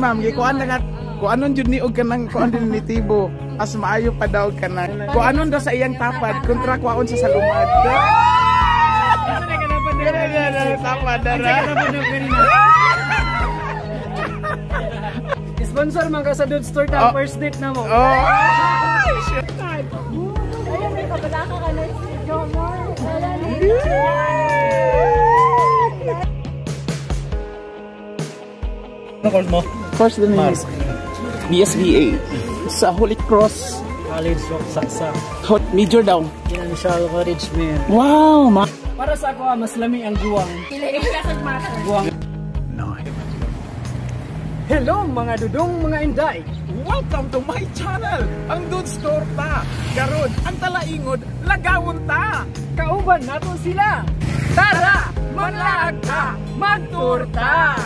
ma'am, gikuan na nga kuanon jud ni og kanang kuan din ni Tibo. As maayo pa daw kanang kuanon daw sa iyang tapad kontra kuaon sa salumad. Tapad dara. Sponsor man ka sa Dude Store ta first date na mo. Oh. Ayun, may kabalaka ka na si Jomar. Ano course mo? Course din is BSBA sa Holy Cross College of Saksa. Hot major daw. Financial Management. Wow, ma. Para sa ako, mas lami ang guwang. Guwang. Hello mga dudong mga inday. Welcome to my channel, ang Dude Store ta. Karon, ang talaingod, lagawon ta. Kauban nato sila. Tara, manlaag ta, magturta.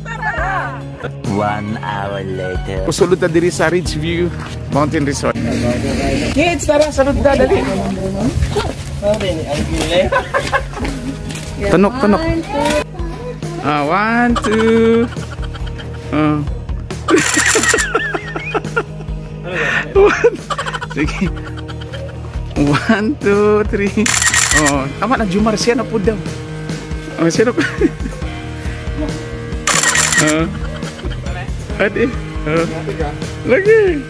Tara! 1 hour later. Usulod ta diri sa Ridgeview Mountain Resort. Kids, tara, salud ta, dali. Tanok, tanok. Ah, 1, 2. Ah. Sige. 1, 2, 3. Oh, tama na Jumar siya na po daw. Oh, siya na po. Adi. Lagi.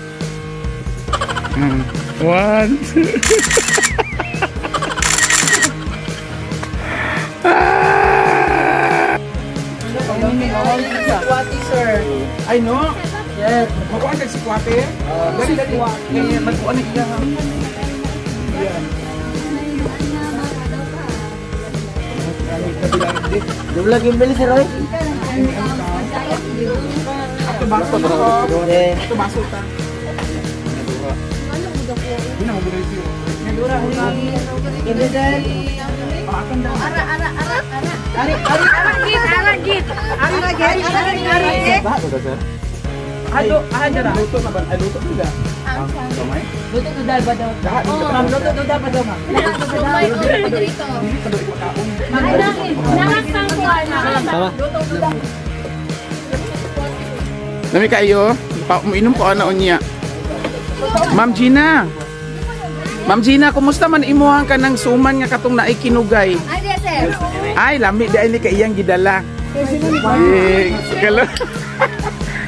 1, 2. Sir. Ay no. Yes. Makuha kag si Kwate? Dali dali. Kaya magkuha na iya. Yan. Dublag yung bili sir, oy. Ato baso ta. Ato baso ta. Ara, ara, ara, ara. Ari, ari, ara, git, ara, git. Ara, git, ara, git. Ado, ah, dara. Luto na ba? Ay, luto na ba? Kamay? Luto to dal ba daw? Ma'am, luto to dal ba daw, ma'am? Nami kayo, uminom ko ana unya. Ma'am Gina. Ma'am Gina, kumusta man imuhang ka ng suman nga katong naay kinugay? Ay, di, sir. Ay, lami di ay ni kay iyang gidala. Eh, kalo.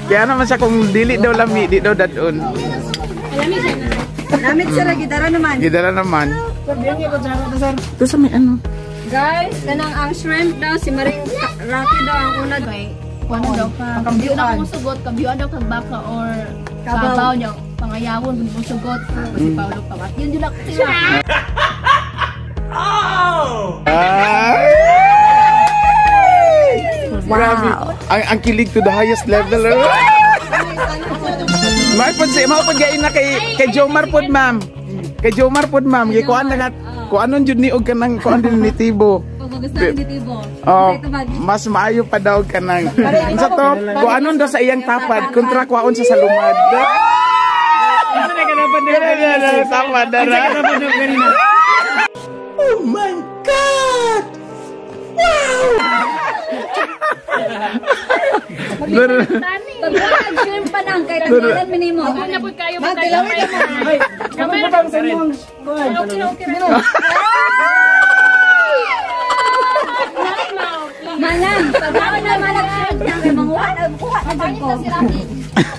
Kaya naman siya kung dili daw lami, di daw dadon. Namit sir, gidara naman. Gidala naman. Ito sa may ano. Guys, kanang ang shrimp daw, si Maring Rocky daw ang una. Okay. Kuan daw ka. Kambiyo na kung sugot, kambiyo daw kag baka or kabaw niya. Pangayawon kung sugot si Paolo Pawat. Yun yun ako sila. Ay! Grabe. Ang kilig to the highest level. Mao pod si mao pod gain na kay Jomar pod ma'am. Kay Jomar pod ma'am, gikuan na nga kuanon jud ni og kanang kuan din ni Tibo. Oh, mas maayo pa daw kanang. Unsa to? Kuanon daw sa iyang tapad kontra kuaon sa salumad. Tapad dara. Oh my God! Wow! Pagkuhan, shrimp pa nang, kay tanggalan minimo. Ako na pud kayo magkaya. Kamay pa sa imong. Okay, okay. Manang, pagkuhan na manang shrimp na, kay manguha na, kuha na dyan ko.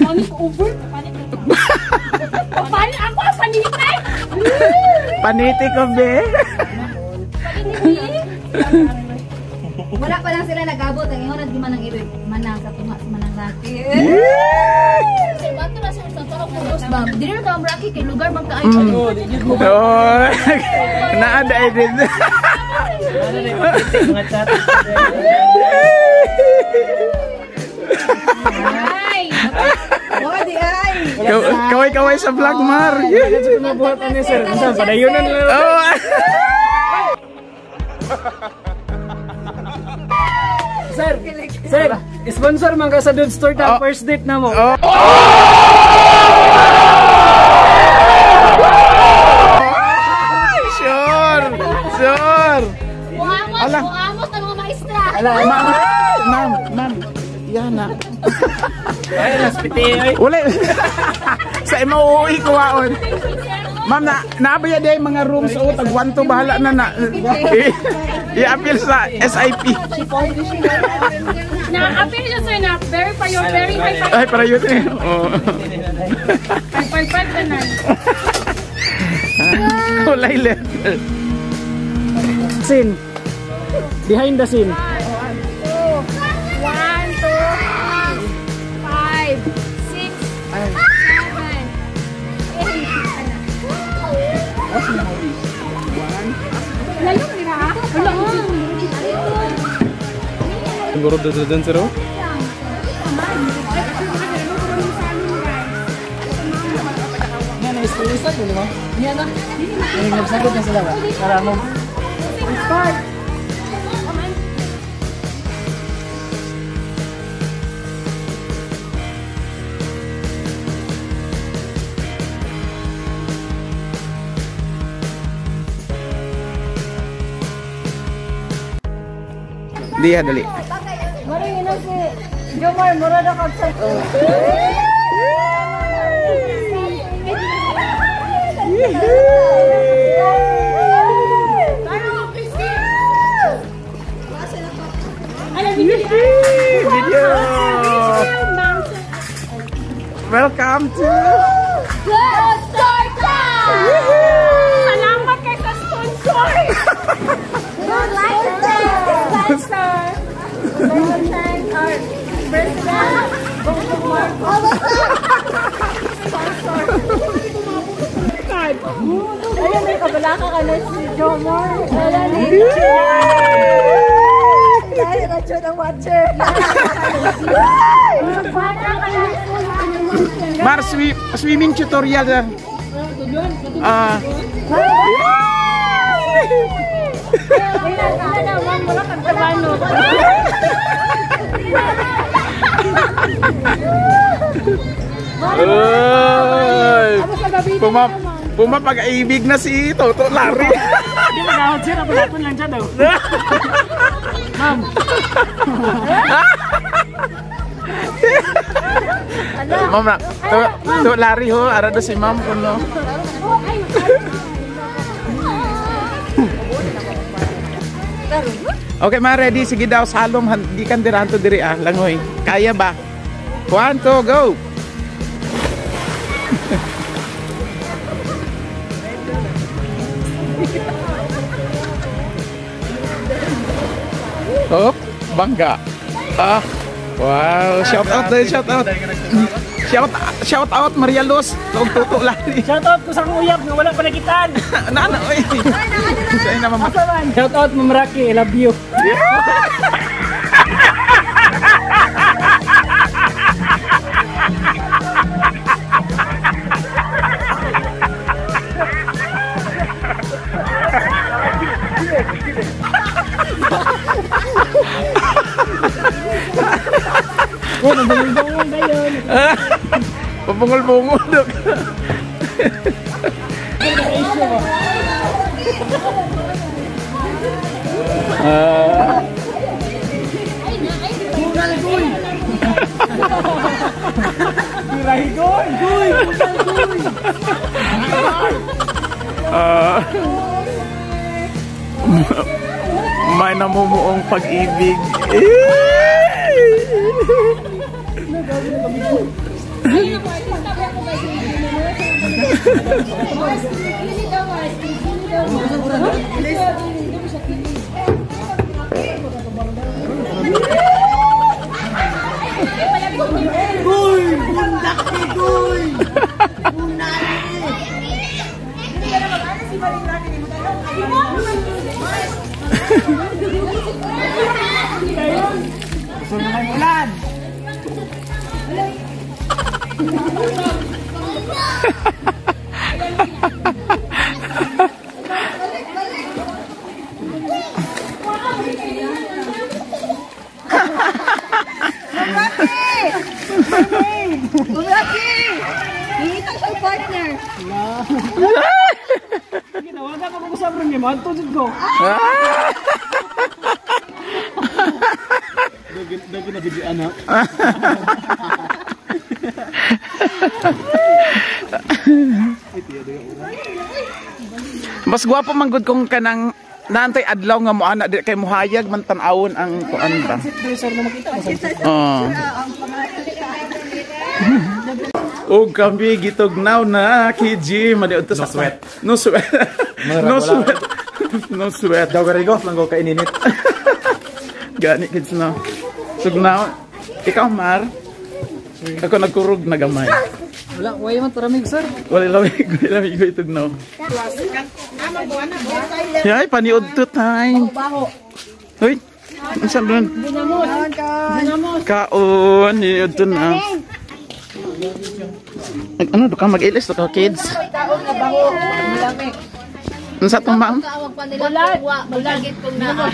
Panik over. Panik. Panik ako ang panitay. Paniti ko be. Paniti. Wala pa lang sila nag-abot. Ang ingon at manang ibig. Manang sa tunga sa manang Rocky. Sir, bato na sir sa tao ko ba? Dili na ang Rocky kay lugar man kaayo. Oh. Naada ay din. Mga chat. Ay. Oh, di ay. Kaway-kaway sa vlog mar. Mabuhat ani sir. Unsa padayunan lang. Oh. Sir, sir, sponsor man ka sa Dude Store ta first date na mo. Oh. Sure. Sure. Muamos, muamos ang mga maestra. Ala, ma'am, ma'am, ma'am. Yana. Wala. Sa MOOE kuwaon. Ma'am, naabaya day mga rooms o tag 1 to bahala na na. I-appeal sa SIP. Na-appeal siya sir na very very high. Ay, para yun eh. Oh. 555 na. Kulay letter. Scene. Behind the scene. 1, 2, 3, 5, 6, 7, 8. Layo nila ha? Wala. Siguro doon sir. Yan na istorista ko mo. Yan na. Ay nagsagot na sila ba? Para mo. Start. Diya dali. Mara yun si Jomar, mura na kag sa. Video. Welcome to Good Start Time! Salamat kay sa sponsor! Good like Sponsor! Thank our President Bongbong Marcos. Sponsor. Ayun, may kabalaka ka na si Jomar. Wala ni. Dahil radyo ng watcher. Mar, swimming tutorial. Pumapag-ibig na si Toto Larry. Hindi magahod sir, apalapon lang siya daw. Ma'am. Ma'am na. Toto Larry ho, ara do si ma'am kuno. Okay, ma, ready? Sige daw, salom. Gikan diranto diri ah, langoy. Kaya ba? 1, 2, go! Oh, bangga. Ah, wow. Shout out dahil, shout out. Shout out Maria Luz. Tuog Toto Larry. Shout out ko sa akong uyab nga wala pa nakitaan. Nana, oy. Sa'yo na, mama. Shout out Ma'am Rocky, I love you. Oh, nabungol-bungol na yun. Pabungol-bungol. Bungal-gul! Gul! Gul! Bungal-gul! May namumuong pag-ibig. Guy! Bundak ni Guy! Gusto na kayo ulan! Umraki! Hingita siyang partner. Ginawa ka kung sa rin mo, anto jud ko. Dagi na gid anak. Mas gwapo man gud kung kanang naantay adlaw nga mo ana di kay muhayag man tan-awon ang kuan ba. Oh. Og kami gitugnaw na KG madiudto sa sweat. No sweat. No sweat. No sweat. Daw garigo lang ko kaininit. Gani kids no. Tugnaw. Ikaw Mar. Ako nagkurog na gamay. Wala, way man taramig sir. Wala lamig, wala lamig ko itugnaw. Yay, paniod to time. Uy, unsa doon? Kaon, niod to na. Ano do ka mag-ilis to ka kids? Unsa tong ma'am? Bulat, magagit kung naa.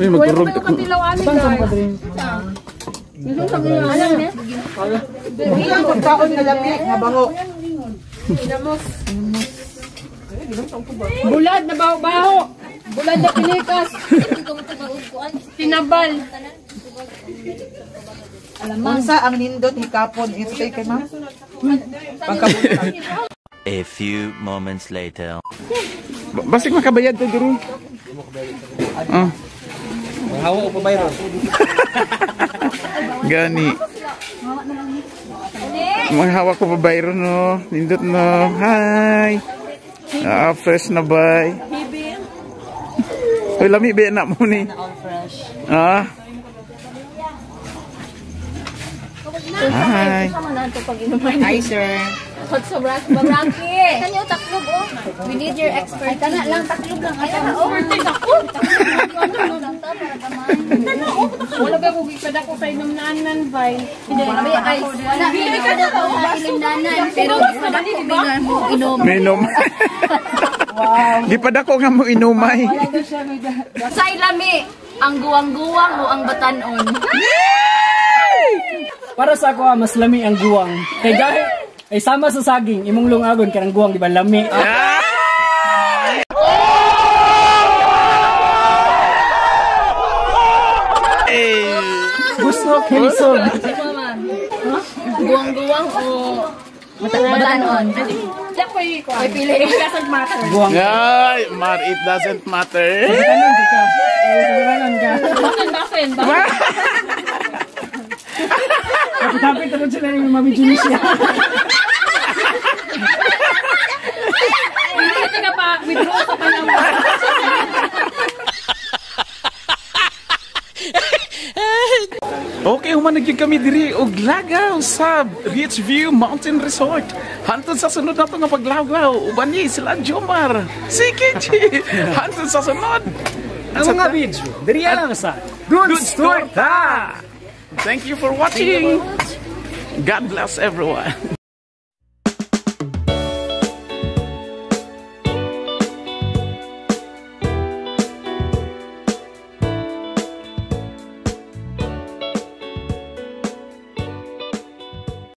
Uy, magkurog. Bulad na baho-baho. Bulad na pinikas. Tinabal. Unsa ang nindot hikapon ito kay ma'am? A few moments later. Basig makabayad to diri. Oh. Hawa o pabayro. Gani. Maghawak ko pabayro no. Nindot no. Hi. Ah, fresh na bay. Uy, lami ba na mo ni? Ah. Hi. Hi sir. Hot sa Baraki. Kanyo taklob oh. We need your expert. Kana lang taklob lang. Ay na oh. Wala ba kung ipada ko sa inumnanan bay. Ay, wala ka ilimnanan pero padako nga mo inom. Minom. Wow. Gipadako nga mo inumay. Sa ilami ang guwang-guwang o ang batanon. Para sa ako mas lami ang guwang. Kay gahi ay sama sa saging imong lungagon kanang guwang di ba lami. Gusto kilisog. Guwang-guwang o batanon. May pili. It doesn't matter. Guwang. Ay, Mar, it doesn't matter. Batanon ka. Batanon ka. Basin, basin. Kapit-kapit na sila yung Mami Junisha. Hindi ka pa withdraw sa panahon. Okay, human nagyud kami diri og lagaw sa Richview Mountain Resort. Hantod sa sunod nato nga paglawgaw, uban ni sila Jomar, si Kichi. Hantod sa sunod. Ang mga video, diri lang sa Dudes Torta. Thank you for watching. God bless everyone.